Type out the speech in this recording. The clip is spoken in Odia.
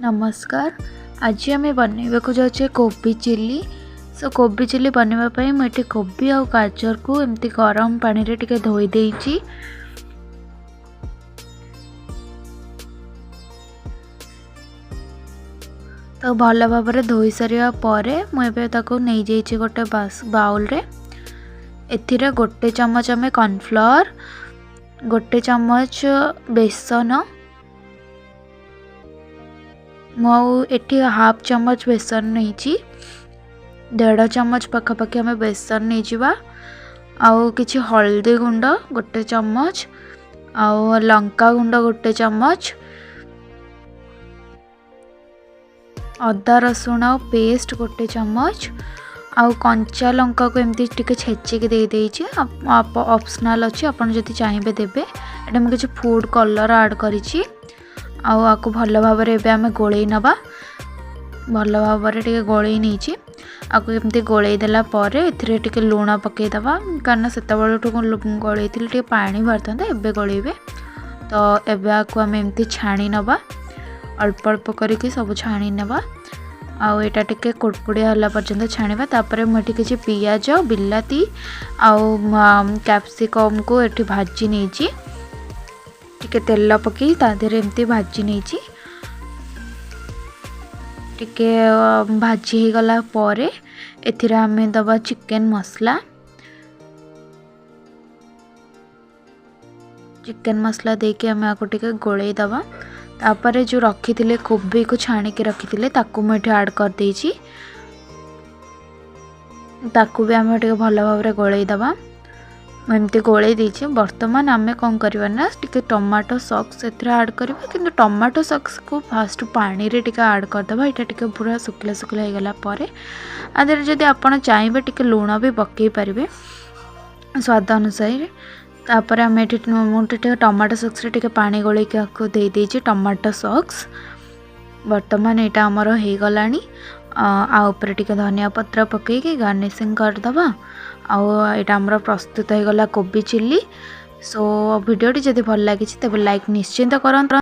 ନମସ୍କାର। ଆଜି ଆମେ ବନେଇବାକୁ ଯାଉଛେ କୋବି ଚିଲି। ସୋ କୋବି ଚିଲି ବନେଇବା ପାଇଁ ମୁଁ ଏଠି କୋବି ଆଉ ଗାଜରକୁ ଏମିତି ଗରମ ପାଣିରେ ଟିକେ ଧୋଇ ଦେଇଛି। ତ ଭଲ ଭାବରେ ଧୋଇ ସାରିବା ପରେ ମୁଁ ଏବେ ତାକୁ ନେଇଯାଇଛି ଗୋଟେ ବାଉଲରେ। ଏଥିରେ 1 ଚାମଚ ଆମେ କର୍ଣ୍ଣଫ୍ଲୋର, 1 ଚାମଚ ବେସନ, ମୁଁ ଆଉ ଏଠି ହାଫ୍ ଚାମଚ ବେସନ ନେଇଛି, 1.5 ଚାମଚ ପାଖାପାଖି ଆମେ ବେସନ ନେଇଯିବା, ଆଉ କିଛି ହଳଦୀ ଗୁଣ୍ଡ 1 ଚାମଚ, ଆଉ ଲଙ୍କା ଗୁଣ୍ଡ 1 ଚାମଚ, ଅଦା ରସୁଣ ପେଷ୍ଟ 1 ଚାମଚ, ଆଉ କଞ୍ଚା ଲଙ୍କାକୁ ଏମିତି ଟିକେ ଛେଚିକି ଦେଇଦେଇଛି। ଅପସନାଲ୍ ଅଛି, ଆପଣ ଯଦି ଚାହିଁବେ ଦେବେ। ଏଇଟା ମୁଁ କିଛି ଫୁଡ଼୍ କଲର୍ ଆଡ଼୍ କରିଛି। ଆଉ ଆକୁ ଭଲ ଭାବରେ ଏବେ ଆମେ ଗୋଳେଇ ନେବା। ଭଲ ଭାବରେ ଟିକେ ଗୋଳେଇ ନେଇଛି। ଆକୁ ଏମିତି ଗୋଳେଇ ଦେଲା ପରେ ଏଥିରେ ଟିକେ ଲୁଣ ପକାଇଦେବା, କାରଣ ସେତେବେଳଠୁ ଗୋଳେଇଥିଲି ଟିକେ ପାଣି ବାହାରିଥାନ୍ତା, ଏବେ ଗୋଳେଇବେ। ତ ଏବେ ଆକୁ ଆମେ ଏମିତି ଛାଣି ନେବା, ଅଳ୍ପ ଅଳ୍ପ କରିକି ସବୁ ଛାଣି ନେବା। ଆଉ ଏଇଟା ଟିକେ କୁଡ଼କୁଡ଼ିଆ ହେଲା ପର୍ଯ୍ୟନ୍ତ ଛାଣିବା। ତାପରେ ମୁଁ ଏଠି କିଛି ପିଆଜ, ବିଲାତି ଆଉ କ୍ୟାପ୍ସିକମ୍କୁ ଏଠି ଭାଜି ନେଇଛି। ଟିକେ ତେଲ ପକାଇ ତା ଦେହରେ ଏମିତି ଭାଜି ନେଇଛି। ଟିକେ ଭାଜି ହେଇଗଲା ପରେ ଏଥିରେ ଆମେ ଦେବା ଚିକେନ୍ ମସଲା। ଚିକେନ୍ ମସଲା ଦେଇକି ଆମେ ଆକୁ ଟିକେ ଗୋଳେଇ ଦେବା। ତାପରେ ଯେଉଁ ରଖିଥିଲେ କୋବିକୁ ଛାଣିକି ରଖିଥିଲେ ତାକୁ ମୁଁ ଏଠି ଆଡ଼୍ କରିଦେଇଛି। ତାକୁ ବି ଆମେ ଟିକେ ଭଲ ଭାବରେ ଗୋଳେଇ ଦେବା। ମୁଁ ଏମିତି ଗୋଳେଇ ଦେଇଛି। ବର୍ତ୍ତମାନ ଆମେ କ'ଣ କରିବା ନା ଟିକେ ଟମାଟୋ ସକ୍ସ ଏଥିରେ ଆଡ଼୍ କରିବା, କିନ୍ତୁ ଟମାଟୋ ସକ୍ସକୁ ଫାଷ୍ଟ ପାଣିରେ ଟିକେ ଆଡ଼୍ କରିଦେବା। ଏଇଟା ଟିକେ ପୁରା ଶୁଖିଲା ଶୁଖିଲା ହେଇଗଲା ପରେ ଆ ଦେହରେ ଯଦି ଆପଣ ଚାହିଁବେ ଟିକେ ଲୁଣ ବି ପକାଇ ପାରିବେ ସ୍ୱାଦ ଅନୁସାରେ। ତାପରେ ଆମେ ଏଠି ମୁଁ ଟିକେ ଟମାଟୋ ସକ୍ସରେ ଟିକେ ପାଣି ଗୋଳେଇକି ଆକୁ ଦେଇଦେଇଛି ଟମାଟୋ ସକ୍ସ। ବର୍ତ୍ତମାନ ଏଇଟା ଆମର ହେଇଗଲାଣି। ଆଉ ଉପରେ ଟିକେ ଧନିଆ ପତ୍ର ପକାଇକି ଗାର୍ନିସିଂ କରିଦେବା। ଆଉ ଏଇଟା ଆମର ପ୍ରସ୍ତୁତ ହେଇଗଲା କୋବି ଚିଲି। ସୋ ଭିଡ଼ିଓଟି ଯଦି ଭଲ ଲାଗିଛି ତେବେ ଲାଇକ୍ ନିଶ୍ଚିନ୍ତ କରନ୍ତୁ।